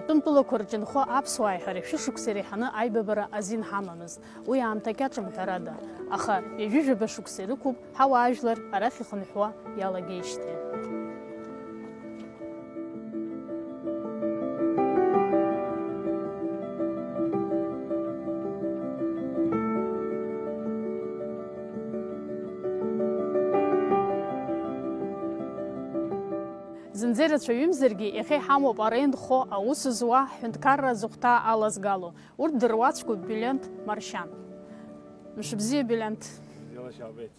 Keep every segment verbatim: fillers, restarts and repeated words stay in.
Тәымтәылақәа рҿы инхо аԥсуааи ҳареи шәышықәса иреиҳаны аибабара азин ҳамамызт. Уи аамҭа кьаҿым ҳәарада, аха ҩажәижәаба шықәса ирықәуп ҳауаажәлар арахь ихынҳәуа иалагеижьҭеи. Зынӡа ирацәаҩымзаргьы, иахьа иҳамоуп ара инхо, аус зуа, ҳҳәынҭқарра зыхәҭаа алазгало. Урҭ дыруаӡәкуп Билент Маршьан. Мшыбзиа, Билент. Бзиала шәаабеит.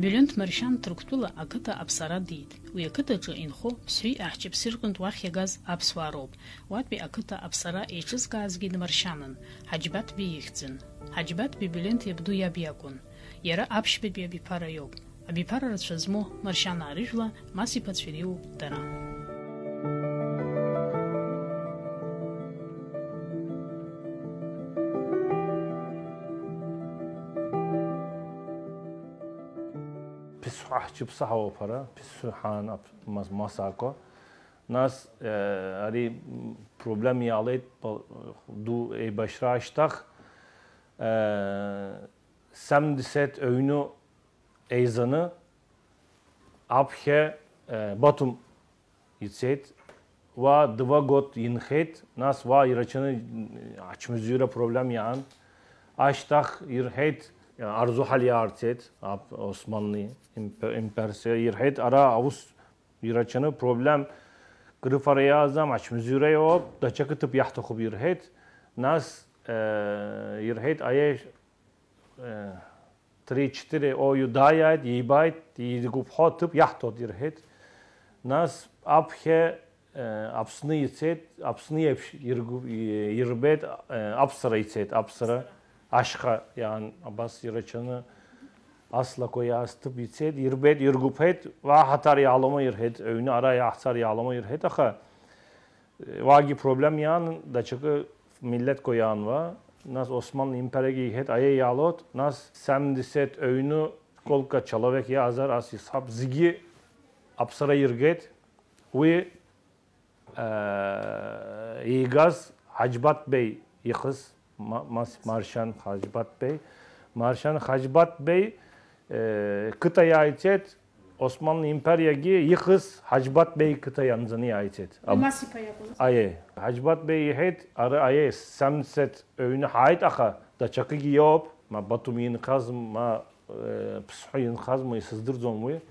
Билент Маршьан Ҭырқәтәыла ақыҭа Аԥсара диит. Уи ақыҭаҿы инхо Ԥсҳәи Аҳҷаԥсеи рҟынтә уахь иагаз аԥсуаа роуп. Уатәи ақыҭа Аԥсара еиҿызкаазгьы дмаршьанын, Ҳаџьбаҭбеи ихьӡын. Ҳаџьбаҭбеи Билент иабду иаб иакәын. Иара аԥшьбатәи абиԥара иоуп. Абиԥара рацәа змоу Маршьанаа рыжәла Масиԥа Цәириу дара. Ԥсҳәи Аҳҷаԥсеи ҳауп ҳара, Ԥсҳәи ҳан ап-, мас-, Масакәа. Нас, э, ари, м, проблема иаалеит, пал-, ду еибашьра ашьҭах, э, семьдесят ҩны еизаны аԥхьа, э, Батум ицеит, уа два год инхеит, нас уа ирацәаны, м, ачмазаҩра проблема иаан. Ашьҭах ирҳәеит, Арзуҳал иаарцеит, ап-, Османли импе-, империа ирҳәеит, ара аус ирацәаны проблем крыфара иаазам, ачмазаҩра иоуп, даҽакы ҭыԥ иаҳҭахуп ирҳәеит. Нас, э, ирҳәеит, аиеи, э, три-четыре оиу дааиааит, иибааит, игәыԥҳо аҭыԥ иаҳҭоит ирҳәеит. Нас аԥхьа, э, Аԥсны ицеит, Аԥсны еиԥш иргу-, и-, ирбеит, э, Аԥсра ицеит, Аԥсра. Ашьха иаан абас ирачаны аслақәа иааз ҭыԥ ицеит, ирбеит, иргәыԥхеит, уа ҳаҭар иаалома ирҳәеит, аҩны ара иаҳцар иаалома ирҳәеит, аха, э, уагьы проблем иаан, даҽакы миллеҭқәа иаан уа, нас Осман империагьы иҳәеит, аиеи иаалоит, нас семьдесят ҩны сколько человек иаазар, ас исҳәап, зегьы Аԥсра иргеит, уи Э, иигаз Ҳаџьбаҭ Беи ихыз, ма-, мас-, Маршьан Ҳаџьбаҭ Беи, Маршьан Ҳаџьбаҭ Беи, э, қыҭа иааицеит, Осман империагьы ихыз Ҳаџьбаҭ Беи қыҭа ианӡаны иааицеит. Аб-, Масиԥа иакәын. Аиеи, Ҳаџьбаҭ Беи иҳәеит, ара, аиеи, семьдесят ҩны ҳааит, аха даҽакгьы иоуп, ма Батум инхаз, ма, э, Ԥсҳәы инхаз, ма исыздырӡом уи,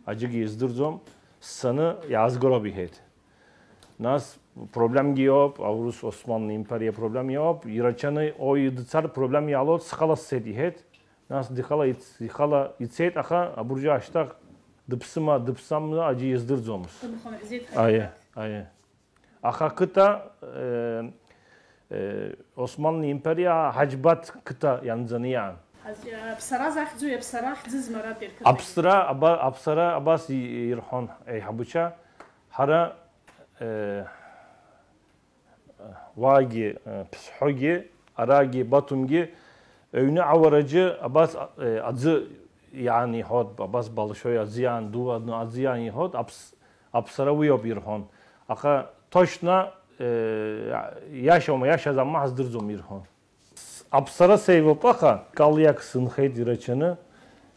аӡәгьы издырӡом, сцаны иаазгароуп иҳәеит. Нас проблемгьы иоуп, аурыс Осман империа проблем иоуп, ирачаны ои дцар проблем иалоит, схала сцеит иҳәеит. Нас дихала иц-, ихала ицеит, аха абыржәы ашьҭахь дыԥсыма, дыԥсамза аӡәы издырӡомызт. Дынхынҳәӡеит. Аиеи, Ҳаџьбаҭ. Аиеи. Аха қыҭа, э, э, Осман империа Ҳаџьбаҭ қыҭа ианӡаны иаан. Ҳаџь-, Аԥсара захьӡу, Аԥсара ахьӡызма аратәи ақыҭа? Аԥсра, аба-, Аԥсара абас и-, ирҳәон аиҳабыцәа. Ҳара, э, уагьы, э, Ԥсҳәыгьы, арагьы Батумгьы, аҩны ауараҿы абас, э, аӡы иаан иҳәот, абас Балшои аӡы иаан, ду адны аӡы иаан иҳәот, аԥс-, Аԥсара уи ауп ирҳәон. Аха точно, э, иашьоума, иашьазаама ҳаздырӡом ирҳәон. Аԥсара сеилоуп, аха калиак сынхеит ирачаны,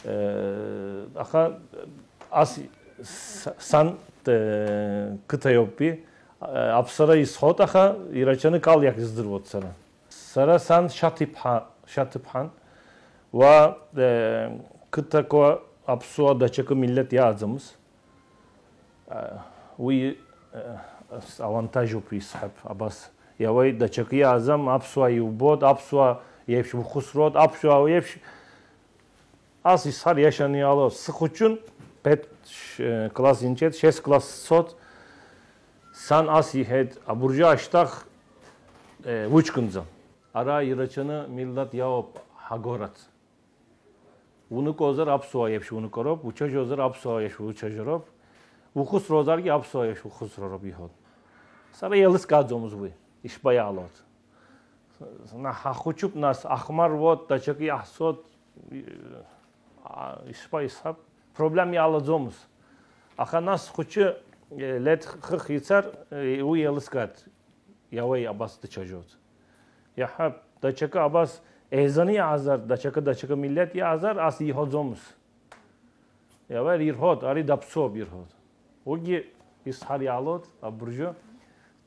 э, аха ас с-, сан, э, қыҭа иоуп, э, Аԥсара исҳәоит, аха ирачаны калиак издыруеит сара. Сара сан Шьаҭиԥҳа, Шьаҭыԥҳан, уа, э, қыҭақәа аԥсуа даҽакы миллеҭ иааӡамыз. Уи, э, авантажуп исҳәап, абас. Иауеит, даҽакы иааӡам, аԥсуаа иубоит, аԥсуаа иеиԥш ухәыцроит, аԥсуаа иеиԥш ас исҳәар иашаны иҟалоит. Схәыҷын, пет, ш-, э, класс инҵәеит, шесть класс сцот. Сан ас иҳәеит, абыржәы ашьҭах, э, уҷкәынӡам. Ара ирацәаны миллаҭ иоуп ҳгород. Уныкозар аԥсуаа иеиԥш уныкароуп, учажьозар аԥсуаа иеиԥш учажьроуп. Ухысроуазаргьы аԥсуаа иахь ухысроуроуп иҳәон. Сара еилыскааӡомызт уи, ишԥаиаалоз. Ҳахәыҷуп нас, ахмар уоуп, даҽакы иаҳцоит, а, ишԥа, исҳәап, проблема иалаӡомызт. Аха нас схәыҷы, э, лет хых ицар, э, уи еилыскааит, иауеи абас дыччаԥшьоз. Иаҳҳәап, даҽакы абас еизаны иаазар, даҽакы, даҽакы миллеҭ иаазар, ас иҳәаӡомызт. Иаауеи ирҳәоит, ари даԥсуоуп ирҳәоит. Уигьы исҳәар иаалоит абыржәы.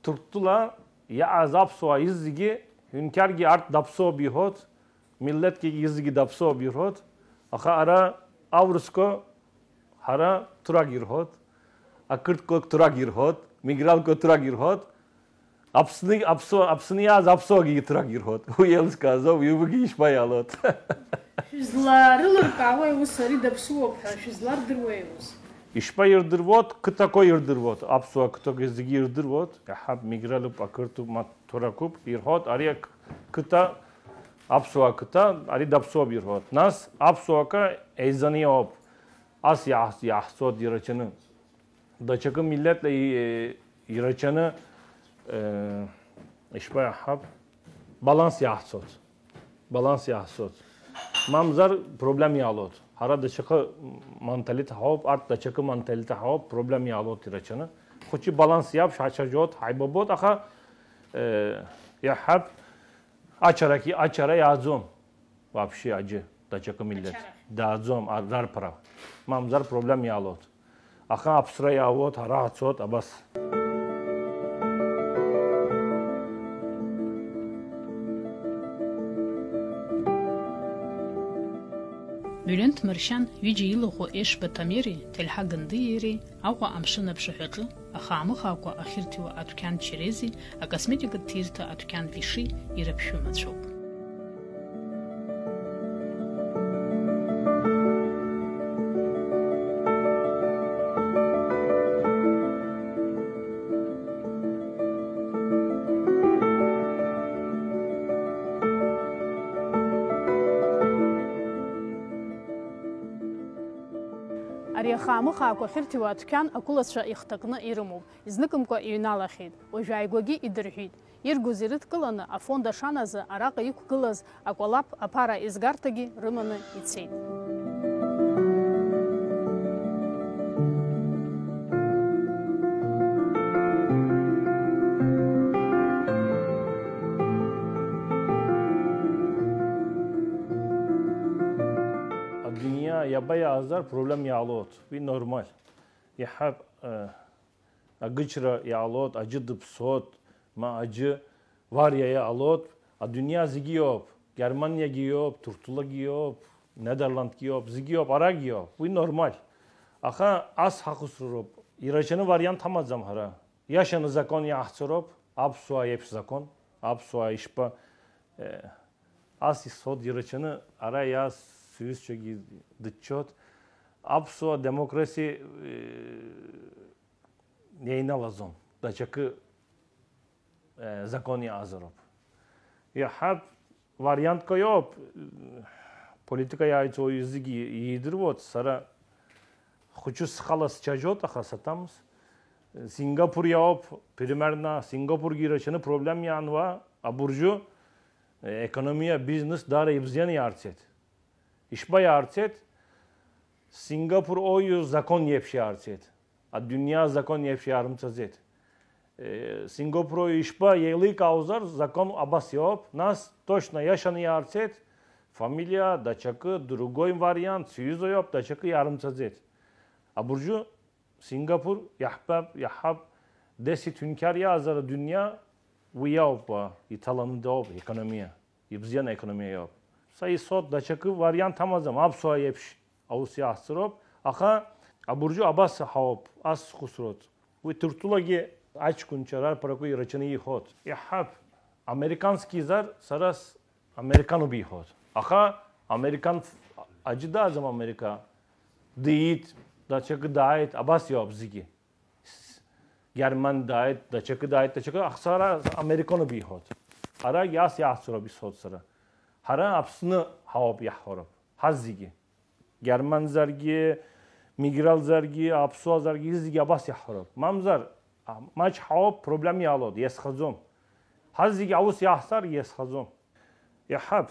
Ҭырқәтәыла иааз аԥсуаа изегьы, ҳәынҭқаргьы арҭ даԥсуоуп иҳәоит, миллеҭгьы изегьы даԥсуоуп ирҳәоит. Аха ара аурысқәа ҳара ҭырқәак ирҳәоит, ақырҭқәа ҭырқәак ирҳәоит, мигрантқәа ҭырқәак ирҳәоит. Аԥсны, аԥсуа, Аԥсны иааз аԥсуаагьы ҭырқәак ирҳәоит. Уи еилыскааӡоуп, уигьы ишԥаиаалоит. Шәызларылыркаауеи ус, ари даԥсуоуп ҳәа шәызлардыруеи ус? Ишԥаирдыруеит, қыҭақәа ирдыруеит, аԥсуа қыҭақәа зегьы ирдыруеит, иаҳҳәап, мигрантуп, ақырҭуп, ма ҭырқәуп, ирҳәоит, ари ақыҭа, аԥсуа қыҭа, ари даԥсуоуп ирҳәоит. Нас аԥсуа ақыҭа еизаны иҟоуп, ас иаҳ-, иаҳцоит ирацәаны. Даҽакы миллеҭла и-, ирацәаны, э, ишԥа иаҳҳәап, баланс иаҳцоит. Баланс иаҳцоит. Мамзар проблема иалоит. Ҳара даҽакы менталитет ҳауп, арҭ даҽакы менталитет ҳауп, проблема иалоит ирацәаны. Хәыҷы баланс иаԥш, ҳаччаԥшьоит, ҳаибабоит, аха, э, иаҳҳәап, ачарагьы, ачара иааӡом. Вообще аӡәы, даҽакы миллеҭ. Ачара. Дааӡом, а, рарԥара. Мамзар проблема иалоит. Аха аԥсра иаауеит, ара ҳцоит, абас. Милион Ҭмыршьан ҩыџьа илахәу Ешба Ҭамери Ҭелҳа Гандиеи Аҟәа амшын аԥшаҳәаҿы ахаамыхаақәа ахьырҭиуа адәқьан Черези, акосметикатә ҭирҭа адәқьан Виши ирыԥшәымацәоуп. Ари ахаамыхаақәа ахьырҭиуа адәқьан ақәылацәа ихҭакны ирымоуп, изныкымкәа иҩналахьеит, уажә ааигәагьы идырҳәит. Иргоз ирыдкыланы, афонд ашаназы араҟа иқәгылаз акәалаԥ аԥара еизгарҭагьы рыманы ицеит. Адунеи иабаиаазар проблема иаалоит, уи нормал. Иаҳҳәап, э, агыцәра иаалоит, аӡәы дыԥсуеит, ма аӡәы вариа иаалоит, адунеи зегьы иоуп, Германиагьы иоуп, Ҭырқәтәылагьы иоуп, Недерландгьы иоуп, зегьы иоуп, арагьы иоуп, уи нормал. Аха ас ҳахәыцроуп, ирацәаны вариант ҳамаӡам ҳара. Иашаны закон иаҳцароуп, аԥсуаа иеиԥш закон, аԥсуаа ишԥа, э, ас исҳәоит, ирацәаны ара иааз сҩызцәагьы дыччоит, аԥсуа демокраси, э, иаиналаӡом, даҽакы, э, закон иаазароуп. Иаҳҳәап, вариантқәа иоуп, политика иааиҵо зегьы иидыруеит, сара хәыҷы схала сччаԥшьоит, аха саҭамыз. Сингапур иоуп, примерно, Сингапургьы ирацәаны проблема иаануа, абыржәы, э, економиа, бизнес даара ибзианы иаарцеит. Ишԥа иаарцеит? Сингапур оиу закон иеиԥш иаарцеит. Адунеи закон иеиԥш иаарымҵаӡеит. Э, Сингапур оиу ишԥа еиликаауазар, закон абас иоуп, нас точно иашаны иаарцеит, фамилиа, даҽакы, другой вариант, сҩыза иоуп, даҽакы иаарымҵаӡеит. Абыржәы Сингапур, иаҳҳәап, иаҳҳәап, десять ҳәынҭқар иаазар адунеи, уи иоуп, а, иҭаланы дауп, економиа. Ибзианы аекономиа иоуп. Са исҳәоит, даҽакы вариант амаӡам, аԥсуаа иеиԥш аус иаасҵароуп, аха абыржәы абас ҳауп, ас схәыцроуп. Уи Ҭырқәтәылагьы аҷкәынцәа рарԥарақәа ирацәаны иҳәоит. Иаҳҳәап, американски изар, сара с-, американуп иҳәоит. Аха американ ф-, аӡәы дааӡам Америка. Диит, даҽакы дааит, абас иоуп зегьы. Герман дааит, даҽакы дааит, даҽакы, аха сара американуп иҳәоит. Ара иас иаҳцәыроуп исҳәоит сара. Ҳара Аԥсны ҳауп иаҳҳәароуп. Ҳазегьы. Германзаргьы, Мигралзаргьы, аԥсуазаргьы, зегьы абас иаҳҳәароуп. Мамзар, а, маҷ ҳауп, проблема иалоит, иазхаӡом. Ҳазегьы аус иаҳзар, иазхаӡом. Иаҳҳәап,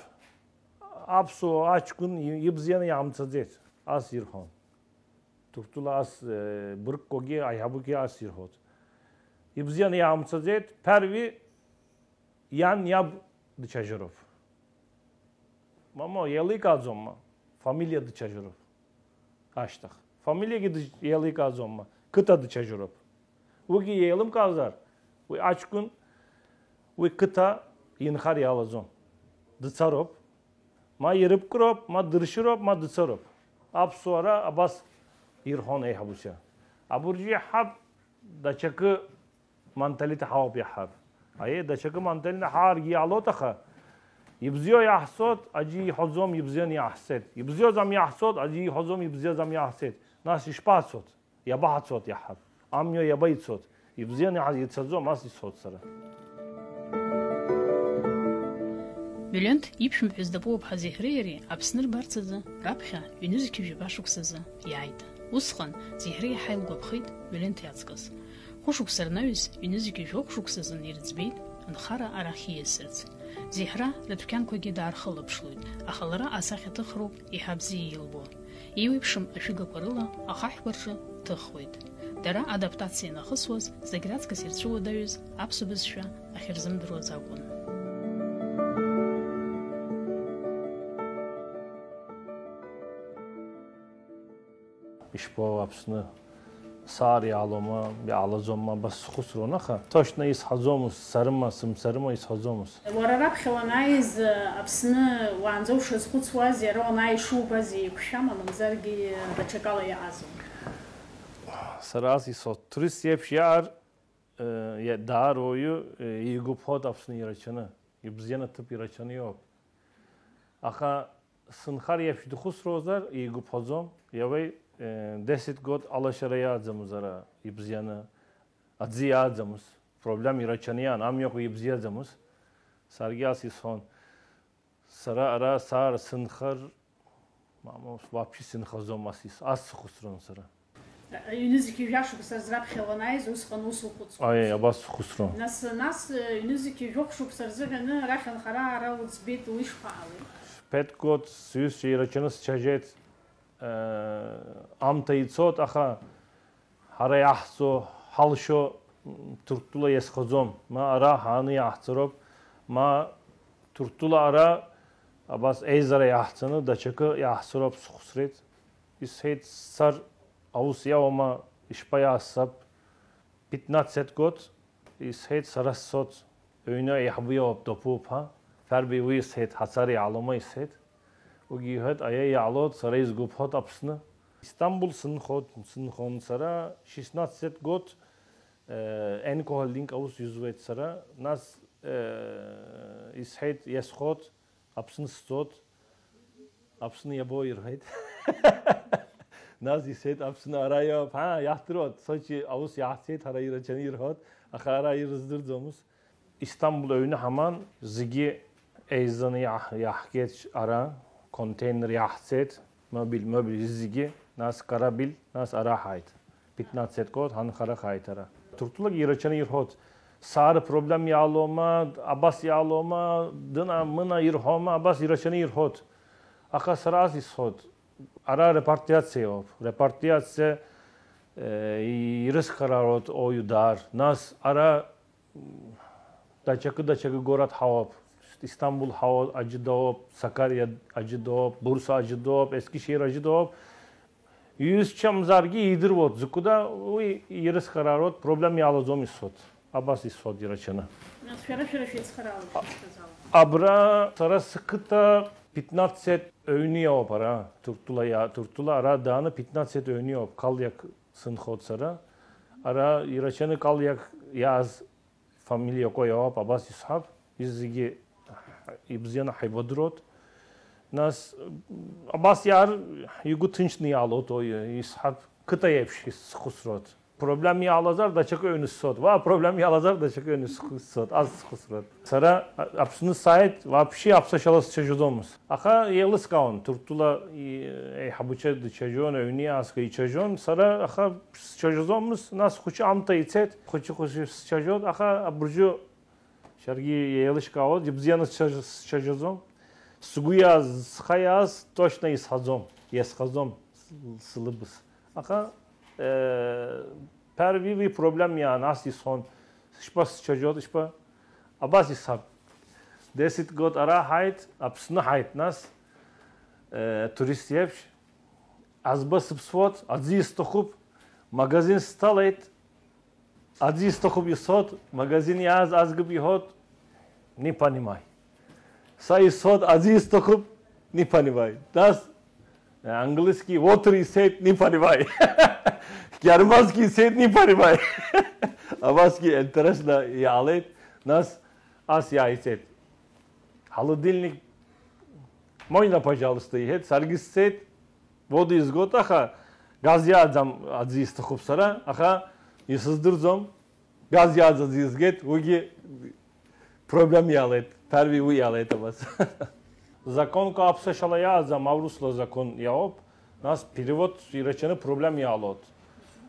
аԥсуа аҷкәын и-, ибзианы иаамцаӡеит, ас ирҳәон. Ҭырқәтәыла ас, э, быргқәагьы, аиҳабугьы ас ирҳәоит. Ибзианы иаамцаӡеит, ԥарви иан иаб дычажьыроуп. Мамоу, еиликааӡом, ма, фамилиа дычажьыроуп. Ашьҭах. Фамилиагьы дыч-, еиликааӡом, ма, қыҭа дычажьыроуп. Уигьы еилымкаазар, уи аҷкәын, уи қыҭа инхар иалаӡом. Дцароуп. Ма ирыбкыроуп, ма дыршьыроуп, ма дцароуп. Аԥсуара абас ирҳәон аиҳабацәа. Абыржәы иаҳҳәап, даҽакы манталитет ҳауп иаҳҳәап. Аиеи, даҽакы манталитет ҳааргьы иаалоит, аха ибзиоу иаҳцоит, аӡәы иҳәаӡом, ибзианы иаҳцеит. Ибзиаӡам иаҳцоит, аӡәы иҳәаӡом, ибзиаӡам иаҳцеит. Нас ишԥацоит? Иабаҳацоит иаҳҳәап? Амҩа иабаицоит? Ибзианы иаҳ-, ицаӡом, ас исҳәоит сара. Мелионт иԥшәмаԥҳәыс дапоуп ҳәа Зеҳреи иареи Аԥсны рбарц азы раԥхьа ҩнызқьи жәаба шықәсазы иааит. Усҟан Зеҳре иаҳа илгәаԥхеит Мелионт иаҵкыс. Хәышықәса рнаҩс ҩнызқьи жәохә шықәсазын ирыӡбеит анхара арахь ииасырц. Зеҳра рыдәқьанқәагьы даархылаԥшлоит, аха лара асахьаҭыхроуп еиҳа бзиа илбо. Еиуеиԥшым ашәыгақәа рыла ахаҳәқәа рҿы дҭыхуеит. Дара адаптациа анахысуаз, зегь раҵкыс ирцәыуадаҩыз аԥсуа бызшәа ахьырзымдыруаз акәын. Ишԥоу, Аԥсны саар иаалома, иаалаӡома, абас схәыцрон, аха точно исҳәаӡомызт, сцарыма, сымцарыма исҳәаӡомызт. Уара раԥхьа уанааиз, Аԥсны уаанӡа ушазхәыцуази, ара уанааи шубази еиқәшәама, мамзаргьы даҽакала иаазу? Сара ас исҳәо, турист иеиԥш иаар, э, иа-, даара уаҩы, э, игәаԥхоит Аԥсны ирацәаны, ибзианы аҭыԥ ирацәаны иоуп. Аха сынхар иеиԥш дхәыцроуазар, игәаԥхаӡом, иауеи, э, десять год алашара иааӡамыз ара ибзианы, аӡы иааӡамыз, проблема ирацәаны иаан, амҩақәа ибзиаӡамыз, саргьы ас исҳәон. Сара ара саар сынхар, мамоу, вообще сынхаӡом, ас ис-, ас схәыцрон сара. Ҩнызқьи жәа шықәса рзы раԥхьа уанааиз, усҟан ус ухәыцуан. Аиеи, абас схәыцрон. Нас, нас, ҩнызқьи жәохә шықәса рзыҳәаны арахь анхара ара уӡбеит, уи ишԥаҟалеи? Пять год сҩызцәа ирацәаны сцәажәеит, э, аамҭа ицоит, аха ҳара иаҳҵо, ҳалшо, м, Ҭырқәтәыла иазхаӡом. Ма ара ҳааны иаҳцароуп, ма Ҭырқәтәыла ара абас еизара иаҳцаны даҽакы иаҳцароуп схәыцрит. Исҳәеит, сцар аус иауама, ишԥаиаассап? Пятнадцать год, исҳәеит, сара сцоит, аҩны аиҳабы иоуп Доԥуԥа, Фарбеи уи исҳәеит, ҳацар иаалома, исҳәеит. Уигьы иҳәеит, аиеи, иаалоит, сара изгәаԥхоит Аԥсны. Истамбул сынхот-, сынхон сара, шестнадцать год, э, Энкоһолдинг аус изуеит сара, нас, э, исҳәеит, иазхот, Аԥсны сцот, Аԥсны иабо ирҳәеит. Нас исҳәеит, Аԥсны ара иоуп, ҳа, иаҳдыруан, Сочи аус иаҳцеит, ҳара ирацәаны ирҳәот, аха ара ирыздырӡомызт. Истамбул аҩны ҳаман, зегьы еизаны иаҳ-, иаҳгеит ара, контейнер иаҳцеит, мобиль, мобиль зегьы, нас карабиль, нас ара ҳааит. Пятнадцать год ҳанхара ҳааит ара. Ҭырқәтәылагьы ирацәаны ирҳәот, саара проблема иалоума, абас иалоума, дына-мына ирҳәома, абас ирацәаны ирҳәот. Аха сара ас исҳәот, ара репатриациа иоуп. Репатриациа, э, ирыцхраароуп ауаҩы даар. Нас ара Даҽакы, даҽакы город ҳауп. Истамбул ҳауа аӡәы дауп, Сакариа аӡәы дауп, Бурса аӡәы дауп, Ескишехир аӡәы дауп. Иҩызцәамзаргьы идыруот, зықәда уи ирыцхраароуп, проблема иалаӡом исҳәот. Абас исҳәот ирацәаны. Нас шәара, шәара шәеицхраауеит, шәызҭаз ала. Абра сара сқыҭа пятнадцать аҩны иоуп ара, Ҭырқәтәыла иа-, Ҭырқәтәыла ара дааны пятнадцать аҩны иоуп, Калиак сынхот сара. Ара ирацәаны Калиак иааз фамилиақәа иоуп, абас исҳәап, зегьы ибзианы ҳаибадыруот. Нас, абас иаар, игәы ҭынчны иаалот, уи исҳәап, қыҭа еиԥш исхәыцрот. Проблема иалазар даҽакы ҩны сцот. Уа, проблема иалазар даҽакы ҩны схы-, сцот. Ас схысрот. Сара, а, Аԥсны сааит, вообще аԥсашьала сцәажәаӡомызт. Аха еилыскаауан, Ҭырқәтәыла и-, еиҳабацәа дыччажьон, аҩны иаазга иччажьон. Сара, аха сцәажәаӡомызт, нас хәыҷы аамҭа ицеит, хәыҷы-хәыҷы сцәажәот, аха абыржәы шәаргьы еилышәкаауеит, ибзианы сцәа-, сцәажәаӡом. Сгәы иааз, схы иааз, точно исҳәаӡом, иазхаӡом с-, сылбыз. Аха, э, ԥарви уи проблема иаан, ас исҳәон, ишԥа сцәажәот, ишԥа, абас исҳәап. Десять год ара ҳаит, Аԥсны ҳаит, нас, э, турист еиԥш, азба сыԥсуот, аӡы исҭахуп, магазин сҭалеит, аӡы исҭахуп исҳәот, магазин иааз азгып иҳәот, не понимай. Са исҳәот, аӡы исҭахуп, не понимай. Нас, э, английский water исҳәеит, не понимай. Германский исҳәеит, не понимай. Абасгьы интересно иаалеит, нас ас иааиҵеит. Холодильник можно, пожалуйста, иҳәеит, саргьы сцеит, воду изгот, аха газ иааӡам аӡы исҭахуп сара, аха исыздырӡом, газ иааӡаӡ изгеит, уигьы проблема иалеит, ԥарви уи иалеит абас. Законқәа аԥсашьала иааӡам, аурысла закон иауп, нас перевод ирацәаны проблема иаалот.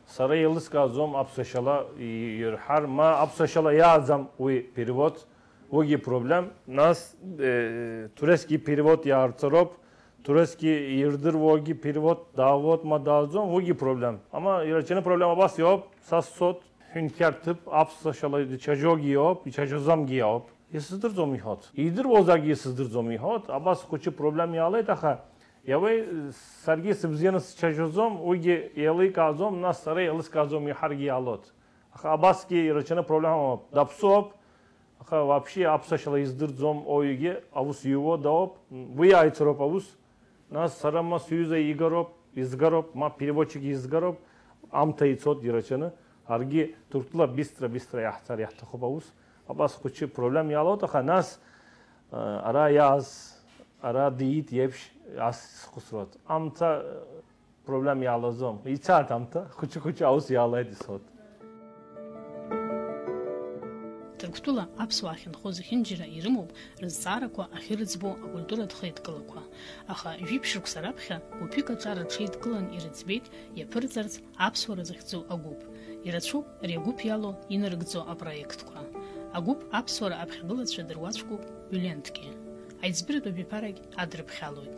Сара еилыскааӡом аԥсашьала и-, ирҳар, ма аԥсашьала иааӡам уи перевод, уигьы проблем. Нас, э, турецкий перевод иаарцароуп, турецкий ирдыруагьы перевод даауот, ма дааӡом, уигьы проблем. Ама ирацәаны проблема абас иоуп, са сцот, ҳәынҭқар ҭыԥ аԥсашьала ичажьогьы иоуп, ичажьаӡамгьы иоуп. Исыздырӡом иҳәот. Идыруазаргьы исыздырӡом иҳәот, абас хәыҷы проблем иаалеит, аха иауеи, саргьы сыбзианы сцәажәаӡом, уигьы еиликааӡом, нас сара еилыскааӡом иҳәаргьы иаалот. Аха абасгьы ирацәаны проблема амоуп. Даԥсуоуп, аха вообще аԥсашьала издырӡом, ауаҩгьы аус иуо дауп, уи иааицароуп аус. Нас сара ма сҩыза игароуп, изгароуп, ма переводчик изгароуп, аамҭа ицот ирацәаны, ҳаргьы Ҭырқәтәыла бистра-бистра иаҳцар иаҳҭахуп аус. Абас хәыҷы проблем иалоуҭаха, нас, э, ара иааз, ара диит иеиԥш ас схәыцроит. Аамҭа, э, проблем иалаӡом. Ицаат аамҭа, хәыҷы-хәыҷы аус иаалеит исҳәоит. Ҭырқәтәыла аԥсуаа ахьынхо зехьынџьара ирымоуп рызҵаарақәа ахьырыӡбо акультуратә хеидкылақәа, аха жәиԥшь шықәса раԥхьа гәыԥҩык аҿар рҽеидкылан ирыӡбеит иаԥырҵарц аԥсуара захьӡу агәыԥ. Ирацәоуп ари агәыԥ иалоу инарыгӡо апроектқәа. Агәыԥ аԥсуара аԥхьагылацәа дыруаӡәкуп Виолентгьы. Аиҵбыратә абиԥарагь адрыԥхьалоит.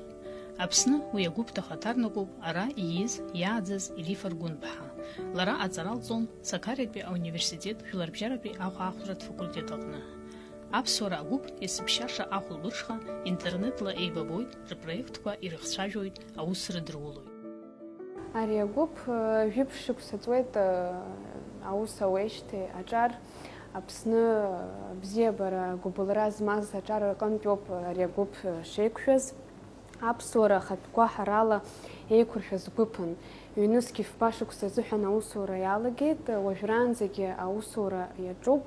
Аԥсны уи агәыԥ дахаҭарнакуп ара ииз, иааӡаз Елиф Аргәынԥҳа. Лара аҵара лҵон Сакариатәи ауниверситет жәларбжьаратәи ахәаахәҭратә факультет аҟны. Аԥсуара агәыԥ есыԥшьаша ахәылбыҽха интернетла еибабоит, рпроектқәа ирыхцәажәоит, аус рыдырулоит. Ари агәыԥ, э, жәиԥшь шықәса ҵуеит, э, аус ауеижьҭеи аҿар. Аԥсны абзиабара гәыбылра змаз аҿар рҟынтәоуп ари агәыԥ, э, шеиқәшәаз. Аԥсуара ахатә гәаҳарала еиқәыршәаз гәыԥын. Ҩнызқь фба шықәса азыҳәан аусура иалагеит, уажәраанӡагьы аусура иаҿуп.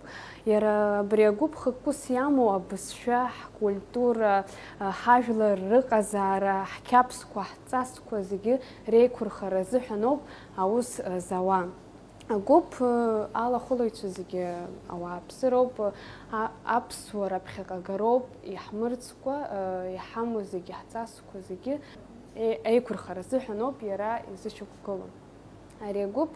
Иара абри агәыԥ хықәкыс иамоу абызшәа, ҳкультура, ҳажәлар рыҟазаара, ҳқьабзқәа, ҳҵасқәа зегьы реиқәырхара азыҳәан ауп аус зауа. Агәыԥ алахәылаҩцәа зегьы ауааԥсыроуп, а-, аԥсуара ԥхьаҟа агароуп, иаҳмырӡкәа, иҳамоу зегьы, ҳҵасқәа зегьы е-, еиқәырхара азыҳәан ауп иара изышьақәгылоу. Ари агәыԥ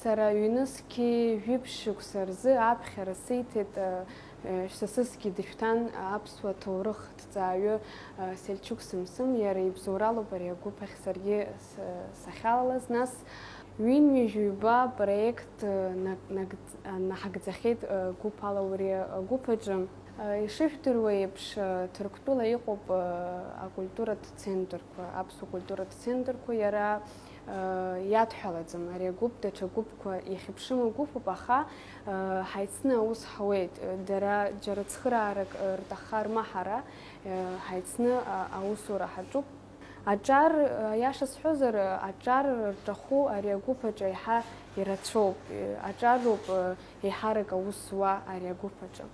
сара ҩнызқьи жәиԥшь шықәса рзы аԥхьара сиҭеит, сасысгьы дышәҭан аԥсуа ҭоурых ҭҵааҩы Сельчук Сымсым, иара ибзоуралоуп ари агәыԥ ахь саргьы с-, сахьалалаз. Нас ҩынҩажәи ҩба проект, э, на-, нагӡ-, э, наҳагӡахьеит, э, гәыԥ ала уи агәыԥ аҿы. Э, ишыжәдыруа еиԥш, э, Ҭырқәтәыла иҟоуп, э, акультуратә центрқәа, аԥсуа культуратә центрқәа, иара, э, иадҳәалаӡам. Ари агәыԥ даҽа гәыԥқәа иахьыԥшым агәыԥуп, аха, э, ҳаицны аус ҳауеит. Э, дара џьара цхыраарак, э, рҭаххар ма ҳара, э, ҳаицны, а-, аусура ҳаҿуп. Аҿар, аиаша сҳәозар, аҿар рҿахәы ари агәыԥ аҿы еиҳа ирацәоуп, аҿароуп еиҳарак аус зуа ари агәыԥ аҿы.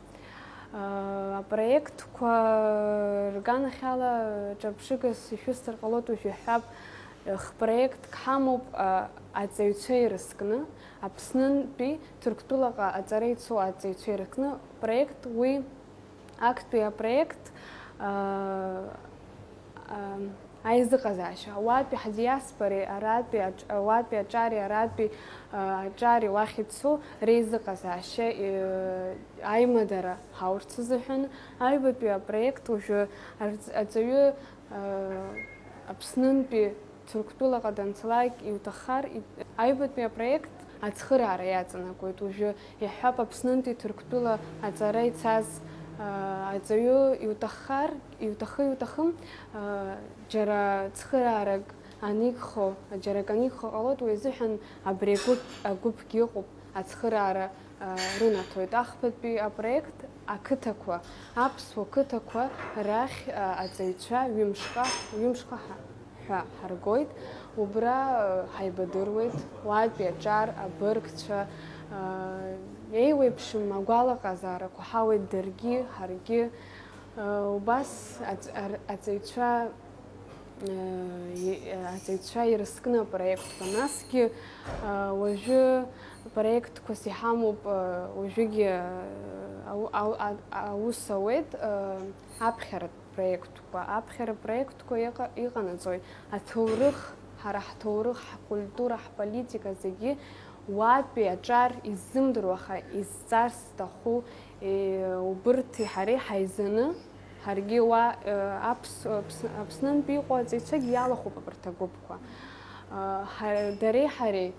Апроектқәа рганахьала ҿырԥшыгас ишәысҭар ҟалоит, уажә иаҳҳәап, Хпроектк ҳамоуп, а, аҵаҩцәа ирызкны, Аԥснынтәи Ҭырқәтәылаҟа аҵара ицо аҵаҩцәа ирызкны проект, уи актәи апроект, а, а, аизыҟазаашьа, ауаатәи ҳдиаспореи аратәи аҿ-, ауаатәи аҿари аратәи, а, аҿари уахь ицо реизыҟазаашьа, э, аимадара ҳаурц азыҳәан, аҩбатәи апроект уажәы арҵ-, аҵаҩы, а, Аԥснынтәи Ҭырқәтәылаҟа данцалак иуҭаххар, и-, аҩбатәи апроект ацхыраара иаҵанакуеит. Уажәы иаҳҳәап, Аԥснынтәи Ҭырқәтәыла аҵара ицаз, а, аҵаҩы иуҭаххар, иуҭахы-иуҭахым, а, џьара цхыраарак анигхо, џьара акы анигхо ҟалоит, уи азыҳәан абри агәыԥ-, агәыԥгьы ыҟоуп, ацхыраара, а, рынаҭоит. Ахԥатәи апроект ақыҭақәа, аԥсуа қыҭақәа рахь, а, аҵаҩцәа ҩымшҟа, ҩымшҟа ҳа-, ҳәа ҳаргоит. Убра, а, ҳаибадыруеит, уаатәи аҿар, абыргцәа, а, еиуеиԥшым агәалаҟазаарақәа ҳауеит даргьы, ҳаргьы. А, убас аҵ-, ар-, аҵаҩцәа, а, и-, аҵаҩцәа ирызкны апроектқәа. Насгьы, а, уажәы проектқәас иҳамоуп, а, уажәыгьы, а, ау-, ау-, а-, аус ауеит, а, аԥхьаратә проектқәа. Аԥхьара проектқәа иҟа-, иҟанаҵоит аҭоурых, ҳара ҳҭоурых, ҳкультура, ҳполитика зегьы уаатәи аҿар иззымдыруа, аха изҵарц зҭаху, е, убырҭи ҳареи ҳаизаны, ҳаргьы уа, э, Аԥс-, Аԥс-, Аԥснынтәи иҟоу аҵаҩцәагьы иалахәуп абарҭ агәыԥқәа. Э, ҳа-, дареи ҳареи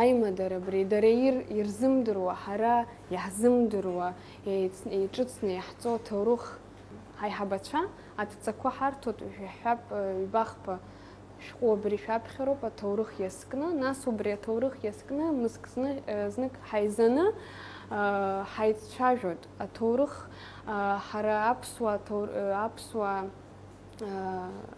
аимадара абри, дара ир-, ирзымдыруа, ҳара иаҳзымдыруа, еиц-, еиҿыцны иаҳҵо аҭоурых ҳаиҳабацәа адҵақәа ҳарҭоит, ишәаҳҳәап, э, ҩбахԥа шәҟәы абри шәаԥхьароуп, аҭоурых иазкны, нас убри аҭоурых иазкны, мызк зны, э, знык ҳаизаны, э, ҳаицәажәоит. Аҭоурых, э, ҳара аԥсуа аҭоур-, э, аԥсуа, э,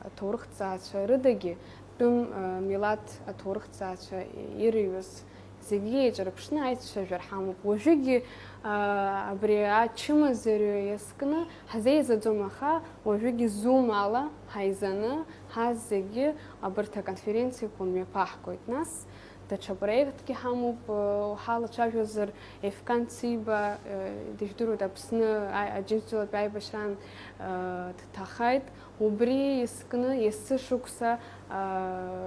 аҭоурыхҭҵаацәа рыдагьы, тәым, э, милаҭ аҭоурыхҭҵаацәа ирыҩуаз зегьы еиҿырԥшны аицәажәара ҳамоуп. Уажәыгьы, а, абри ачымазаҩы иазкны ҳзеизаӡом, аха уажәыгьы Zoom ала ҳаизаны, ҳазегьы абарҭ аконференциақәа мҩаԥаҳгоит. Нас даҽа проектгьы ҳамоуп, э, ҳалацәажәозар, Ефкан Циба, э, дыжәдыруеит, Аԥсны а-, Аџьынџьтәылатәи аибашьраан, э, дҭахеит. Убри изкны есышықәса, а,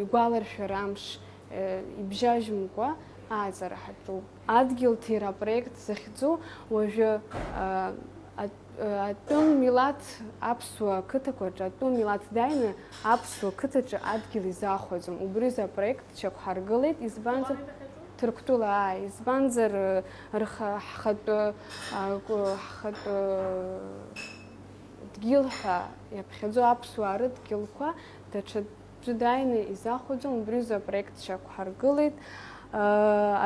игәаларшәара амш, э, ибжьажьымкәа ааӡара ҳаҿуп. Адгьыл ҭира апроект захьӡу уажәы, а, а, а, атәым милаҭ аԥсуа қыҭақәа рҿы атәым милаҭ дааины аԥсуа қыҭаҿы адгьыл изаахәаӡом. Убри азы апроект шьақәҳаргылеит, избанзар, Ҭырқәтәыла, ааи, избанзар, э, рха-, ҳхатәы, а, ку-, ҳхатәы дгьыл ҳәа иаԥхьаӡоу аԥсуаа рыдгьылқәа даҽаӡәы дааины изахәаӡом, убри азы апроект шьақәҳаргылеит.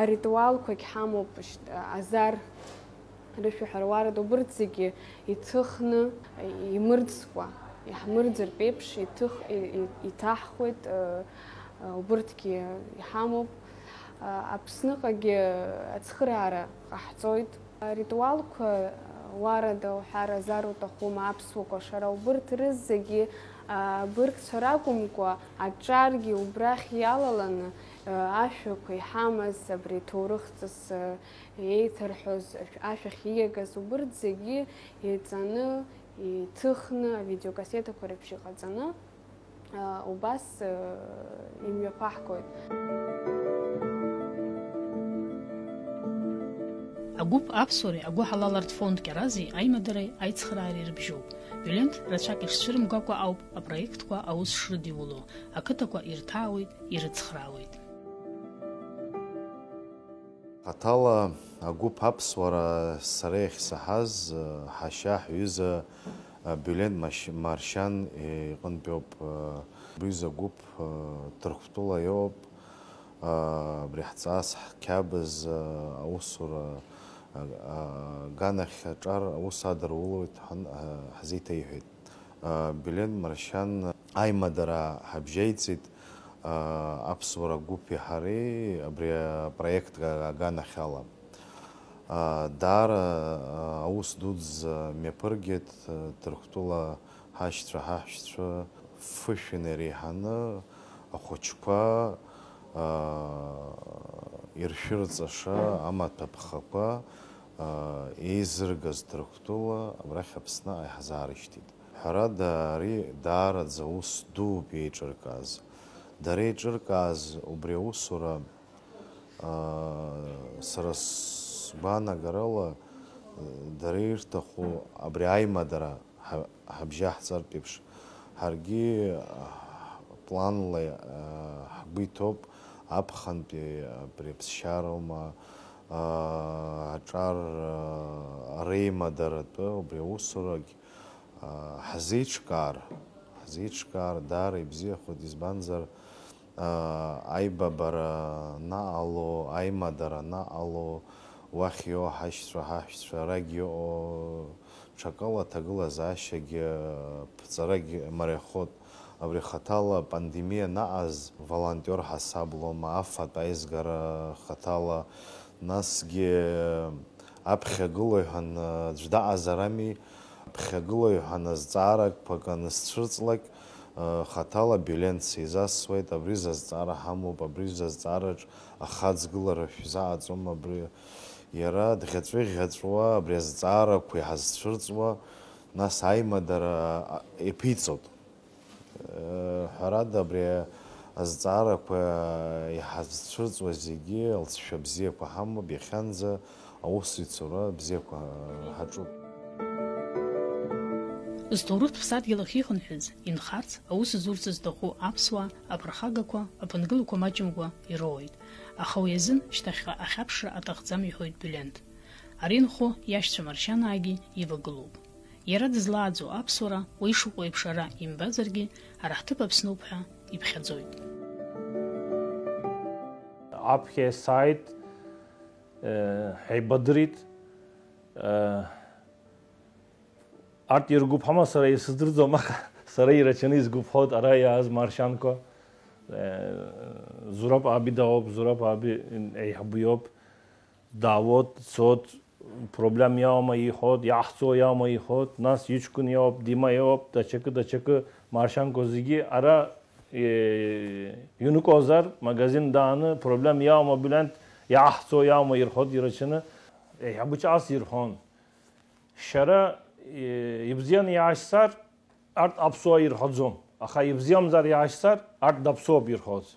Аритуалқәагь ҳамоуп, шьҭ-, азар рышәаҳәара уарада, убырҭ зегьы иҭыхны, имырӡкәа, иаҳмырӡыртә еиԥш иҭых-, и-, и-, иҭаҳхуеит, убырҭгьы иҳамоуп. Аԥсныҟагьы ацхыраара ҟаҳҵоит. Аритуалқәа уарада уҳәар азар уҭахума, аԥсуа кәашара, убырҭ рызегьы абыргцәа ракәымкәа, аҿаргьы убрахь иалаланы, ашәақәа иҳамаз, абри аҭоурых ҵыс еиҭарҳәоз, ашә-, ашәахь ииагаз, убырҭ зегьы еиҵаны, иҭыхны, авидеокассетақәа реиԥш иҟаҵаны, а, убас, а, имҩаԥаҳгоит. Агәыԥ аԥсуареи агәыҳалалартә фонд Кьарази аимадареи аицхраареи рыбжьоуп. Виолент рацәак ишцәырымгакәа ауп апроектқәа аус шрыдиуло, ақыҭақәа ирҭаауеит, ирыцхраауеит. Хаҭала агәыԥ аԥсуара сара иахьсаҳаз, ҳашьа, ҳҩыза, Биолент Маш-, Маршьан иҟынтәиоуп. Абри аҩыза агәыԥ Ҭырқәтәыла иоуп. Абри ҳҵас, ҳқьабз, аусура аганахь аҿар аус адырулоит ҳәа ҳзеиҭеиҳәеит. Биолент Маршьан аимадара ҳабжьаиҵеит, аԥсуара гәыԥи ҳареи абри апроект аганахьала. Даара аус дуӡӡа мҩаԥыргеит Ҭырқәтәыла ҳашьцәа, ҳаҳәшьцәа, Фышәи иреиҳаны ахәыҷқәа, аа, иршәырҵаша амаҭәа ԥхақәа, аа, еизыргаз Ҭырқәтәыла абрахь Аԥсныҟа иаҳзаарышьҭит. Ҳәарада, ари даараӡа ус дууп еиҿыркааз. Дара еиҿыркааз убри аусура, аа, сара сгәаанагарала, дара ирҭаху абри аимадара ҳа-, ҳабжьаҳҵартә еиԥш, ҳаргьы, аа, планла, аа, ҳгәы иҭоуп аԥхынтәи абри аԥсшьароума, аа, аҿар, аа, реимадаратәы убри аусурагь, аа, ҳзеиҿкаар, ҳзеиҿкаар даара ибзиахоит, избанзар, аа, аибабара анаҟало, аимадара анаҟало, уахь иоуа ҳашьцәа, ҳаҳәшьцәа, арагь иҟоу ҽакала аҭагылазаашьагьы, ԥҵарагь мариахоит. Абри хаҭала апандемиа анаҟаз волонтер ҳасаблома, афатә аизгара хаҭала, насгьы аԥхьагылои ҳәа аӡә даҟазар ами, аԥхьагылои ҳәа азҵаарақәак анысцәырҵлак, хаҭала Бюлент сизасуеит, абри зазҵаара ҳамоуп, абри зазҵаараҿ ахаҵгылара шәзаҟаҵом, абри Иара дӷьаҵәы-ӷьаҵәуа абри азҵаарақәа иҳазцәырҵуа, нас аимадара, а, иԥиҵоит. Э, ҳәарада, абри азҵаарақәа иҳазцәырҵуа зегьы алҵшәа бзиақәа ҳамоуп, иахьанӡа аусеицура бзиақәа ҳаҿуп. Зҭоурыхтә ԥсадгьыл ахьихынҳәыз, инхарц, аус зурц зҭаху аԥсуаа, аԥырхагақәа, аԥынгылақәа маҷымкәа ироуеит, аха уи азын шьҭахьҟа ахьаԥшра аҭахӡам, иҳәоит Бюлент. Ари инхо иашьцәа Маршьанаагьы ивагылоуп. Иара дызлааӡо аԥсуара, уи шыҟоу еиԥш ара имбазаргьы, ара ҳҭыԥ Аԥсноуп ҳәа иԥхьаӡоит. Аԥхьа сааит, э, ҳаибадырит, э, Арҭ иргәаԥхама, сара исыздырӡом, аха сара ирацәаны исгәаԥхоит ара иааз Маршьанқәа. Э, Зураб Аби дауп, Зураб Аби еиҳабы иоуп. Даауеит, дцоит, проблем иаума иҳәоит, иаҳцо иаума иҳәоит, нас иҷкәын иоуп, Дима иоуп, даҽакы, даҽакы Маршьанқәа зегьы ара, э, иныҟәозар, магазин дааны, проблем иаума, Бюлент, иаҳцо иаума ирҳәоит ирацәаны. Еиҳабык ас ирҳәон. Шьара, э, ибзианы иаашьцар, арҭ аԥсуа ирҳәаӡом, аха ибзиамзар иаашьцар, арҭ даԥсуоуп ирҳәоз.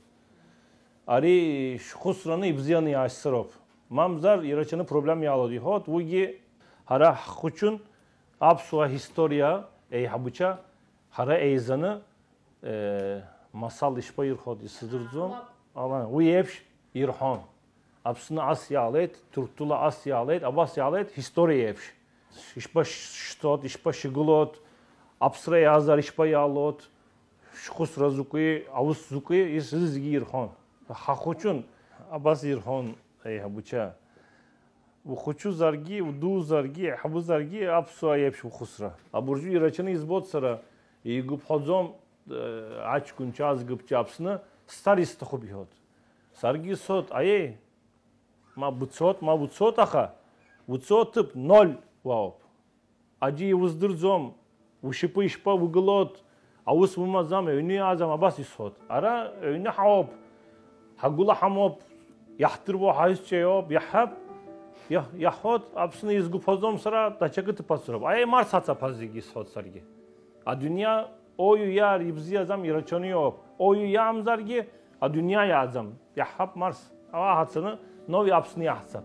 Ари шьхәыцраны ибзианы иаашьцароуп. Мамзар ирацәаны проблем иалоит иҳәоит, уигьы ҳара ҳхәыҷын аԥсуа ҳисториа еиҳабык ҳара еизаны Э, масал ишԥаирҳәоит, исыздырӡом. Ала, уи еиԥш ирҳәон. Аԥсны ас иаалеит, Ҭырқәтәыла ас иаалеит, абас иаалеит, ҳисториа еиԥш. Ишԥашьҭоит, ишԥашьгылоит, аԥсра иаазар ишԥаиаалоит, шьхәыцра закәи, аус закәи, ис-, зегьы ирҳәон. Ҳахәыҷын, абас ирҳәон аиҳабык. Ухәыҷызаргьы, удузаргьы, ҳабызаргьы аԥсуаа еиԥш ухәыцра. Абыржәы ирацәаны избоит сара, игәаԥхаӡом, э, аҷкәын ҿа згыԥ ҷа Аԥсны, сцар исҭахуп иҳәоит. Саргьы исҳәоит, аиеи, мап уцот, мап уцот, аха уцо ҭыԥ ноль уаауп. Аӡәы иуздырӡом, ушьапы ишԥа угылоит, аус умаӡам, аҩны иааӡам, абас исҳәоит. Ара аҩны ҳауп, ҳагәыла ҳамоуп, иаҳдыруа ҳаишьцәа иоуп, иаҳҳәап, иаҳ-, иаҳҳәоит, Аԥсны изгәаԥхаӡом сара, даҽакы ҭыԥ ацуроуп. Аи, Марс ацаԥа зегьы исҳәоит саргьы. Адунеи оиу иаар ибзиаӡам, ирацәаны иоуп. Оиу иаамзаргьы, Адунеи иааӡам, иаҳҳәап, Марс, ауаа ҳацаны, Нови Аԥсны иаҳцап.